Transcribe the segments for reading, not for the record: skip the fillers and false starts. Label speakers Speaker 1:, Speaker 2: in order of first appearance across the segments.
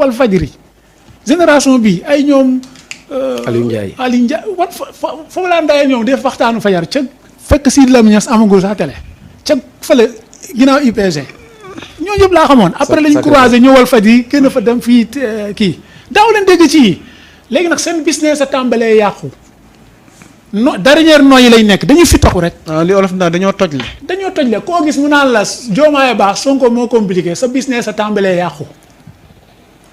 Speaker 1: wal fajri génération bi ay ñoom.
Speaker 2: Aliou Ndiaye
Speaker 1: foofu laa ndayee ñoom def waxtaanu fajar ca fekk Sidy Lamine Niass amagul sax télé ca fële ginnaaw IPG ñoo ñëpp laa xamoon après lañ croisé ñëwal fajri kenn fa dem fii kii daaw leen dégg ci yi léegi nag seen business a tàmbalee yàqu dernière nooyi lay nekk dañuy fi taxu rek.
Speaker 2: li olof naa dañoo toj le.
Speaker 1: dañoo toj le koo gis mu naan la Diomaye baax Sonko moo compliqué sa business a tàmbalee yàqu.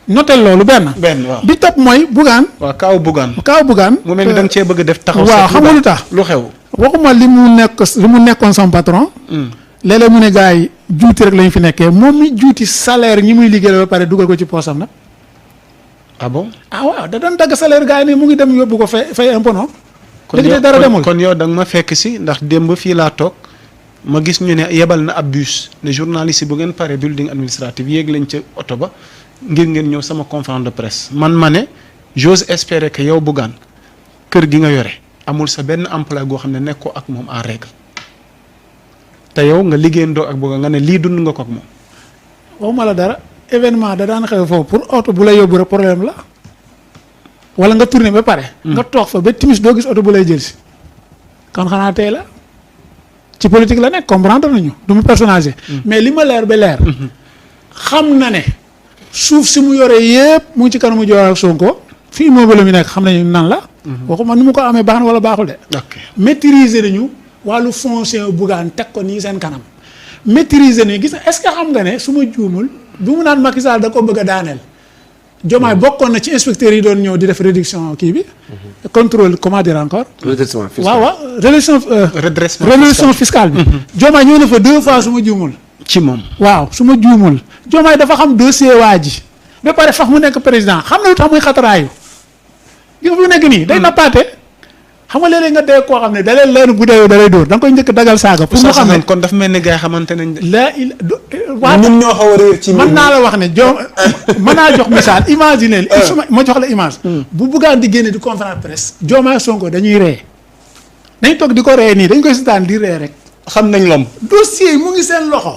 Speaker 1: notel loolu benn.
Speaker 2: waaw
Speaker 1: bi topp mooy Bougane.
Speaker 2: waaw kaaw Bougane.
Speaker 1: mu
Speaker 2: mel ni da nga cee bëgg def taxaw.
Speaker 1: waaw xam nga lu tax
Speaker 2: lu xew.
Speaker 1: waxuma li mu nekkoon son patron. léeg-léeg mu ne gars yi juuti rek lañ fi nekkee moom mi juuti salaire ñi muy liggéey ba pare dugal ko ci poosam nag.
Speaker 2: ah bon.
Speaker 1: waaw da doon dagg salaire gars yi ne mu ngi dem yóbbu ko fay impôt non. léegi dara demul
Speaker 2: kon yow da nga ma fekk si ndax démb fii laa toog ma gis ñu ne yebal na ab bus ne journaliste bu ngeen pare building administratif yéeg lañ ca oto ba ngir ngeen ñëw sama conférence de presse man ma ne j'ose espérer que yow Bougane kër gi nga yore amul sa benn emploi goo xam ne nekkoo ak moom en règle te yow nga liggéeyandoo ak Bougane nga ne lii dund nga ko ak moom.
Speaker 1: waxuma la dara événement da daan xew foofu pour oto bu lay yóbbu rek problème la. wala nga tourné ba pare. nga toog fa ba timis doo gis oto bu lay jël si. kon xanaa tey la ci politique la nekk comprendre nañu du mu personnalisé. mais li ma leer ba leer. xam na ne suuf si mu yore yëpp mu ngi ci kanamu Diomaye ak Sonko fi immeuble mi nekk xam nañu nan la. waxuma nu mu ko amee baax na wala baaxul de. maîtriser nañu wàllu foncier Bougane teg ko nii seen kanam. maîtriser nañu gis na est-ce que xam nga ne su ma juumul bi mu naan Macky Sall da ko bëgg a daaneel. Diomaye bokkoon na ci inspecteurs yi doon ñëw di def réduction kii bi. contrôle comment dire encore.
Speaker 3: redressement fiscal
Speaker 1: waaw redressement fiscal bi. Diomaye ñëw na fa 2 fois su ma juumul.
Speaker 2: ci moom
Speaker 1: waaw su ma juumul. Diomaye dafa xam dossier waa ji. ba pare fax mu nekk président xam na lu tax muy xataraayu. gis nga fi mu nekk nii day nappaate. xam nga léeg-léeg nga dee koo xam ne da leen leen bu dee da lay dóor da nga koy njëkk dagal saaga. pour mu xam ne
Speaker 2: kon dafa mel ni gars yi xamante nañ.
Speaker 3: ñun ñoo xaw a réer ci
Speaker 1: mën naa la wax ne mën naa jox misaal imaginer ma jox la image. bu Bougane di génne di conférence presse. Diomaye Sonko dañuy ree. dañ toog di ko ree nii dañ koy seetaan di ree rek.
Speaker 2: xam nañ lom.
Speaker 1: dossier yi mu ngi seen loxo.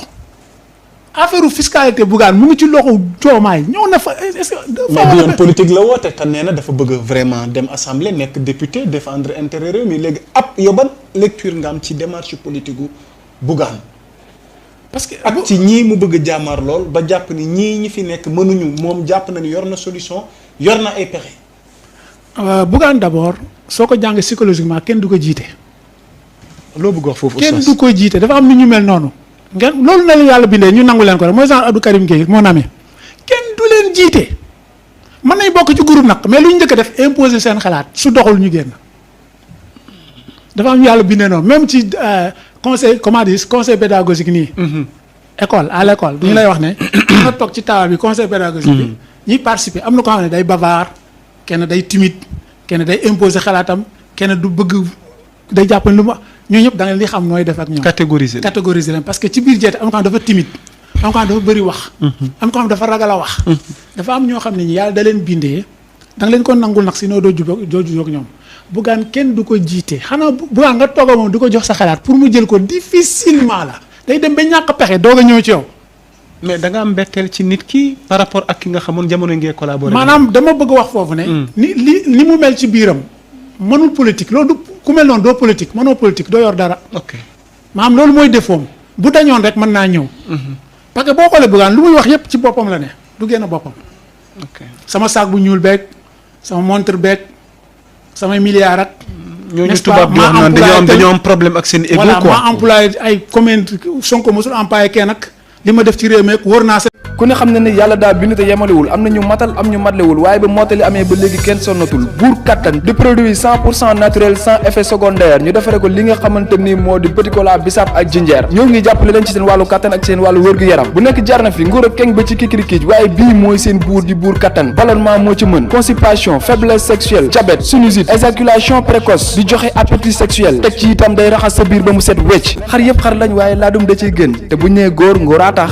Speaker 1: affaire fiscalité Bougane mu ngi ci loxo Diomaye ñëw na fa est-ce que.
Speaker 3: mais bi yoon politique la woote te nee na dafa bëgg vraiment dem assemblée nekk député défendre intérêt réew mi léegi ab yow ban lecture nga am ci démarche politique gu Bougane.
Speaker 1: parce que
Speaker 3: ak ci ñii mu bëgg jàmmaar lool ba jàpp ni ñii ñi fi nekk mënuñu moom jàpp na ni yor na solution yor na ay pexe.
Speaker 1: Bougane d'abord soo ko jàng psychologiquement kenn du ko jiite.
Speaker 2: loo bëgg wax foofu
Speaker 1: kenn du ko jiite dafa am ni ñu mel noonu. ngeen loolu na leen yàlla bindee ñu nangu leen ko rek mooy genre Abdou Karim Gueye moo namee kenn du leen jiite mën nañ bokk ci groupe nag mais lu ñu njëkk a def imposer seen xalaat su doxul ñu génn dafa am yàlla bindee noonu même ci conseil comment dire conseil pédagogique nii. école à l'école. bu ñu lay wax ne. nga toog ci tawa bi conseil pédagogique bi. ñiy participer am na ko xam ne day bavard kenn day timide kenn day imposer xalaatam kenn du bëgg day jàpp lu ma. ñooñu ñëpp da nga leen di xam nooy def ak ñoom. catégoriser leen parce que ci biir jeete am na ko xam dafa timide am ko xam dafa bëri wax. am ko xam dafa ragal a wax. dafa am ñoo xam ne ñi yàlla da leen bindee da nga leen ko nangul nag sinon doo jubóog ñoom Bougane kenn du ko jiite xanaa Bougane nga toog moom du ko jox sa xalaat pour mu jël ko difficilement la day dem ba ñàkk pexe doog a ñëw ci yow.
Speaker 2: mais da nga am mbetteel ci nit ki par rapport ak ki nga xamoon jamono ngee collaborer.
Speaker 1: maanaam dama bëgg wax foofu ne. ni mu mel ci biiram mënul politique loolu ku mel noonu doo politique mënoo politique doo yor dara.
Speaker 2: ok
Speaker 1: maanaam loolu mooy défaut bu dañoon rek mën naa ñëw. parce que boo xoolee Bougane lu muy wax yépp ci boppam la ne du génn boppam.
Speaker 2: ok
Speaker 1: sama sac bu ñuul beeg sama montre beeg samay milliards ak.
Speaker 2: ñooñu tubaab di wax naan dañoo am problème ak seen ego quoi.
Speaker 1: voilà maa employé ay commune Sonko mosul employé kenn ak li ma def ci réew mi ak wóor naa
Speaker 4: ku ne xam na ne yàlla daa bind te yemalewul am na ñu matal am ñu matlewul waaye ba mottali amee ba léegi kenn sonnatul buur kattan di produit 100% naturel sans effet secondaire ñu defare ko li nga xamante ni moo di petit cola bisaab ak jinjeer ñoo ngi jàppale leen ci seen wàllu kattan ak seen wàllu wërgu-yaram bu nekk jar na fi nguur ak keng ba ci kikirikiij waaye bii mooy seen buur di buur kattan ballonnement moo ci mën constipation faiblesse sexuelle diabète sinusite éjaculation précoce di joxe appétit sexuel teg ci itam day raxas sa biir ba mu set wecc xar yëpp xar lañ waaye laadum da ciy gën te bu ñu nee góor ngóoraa tax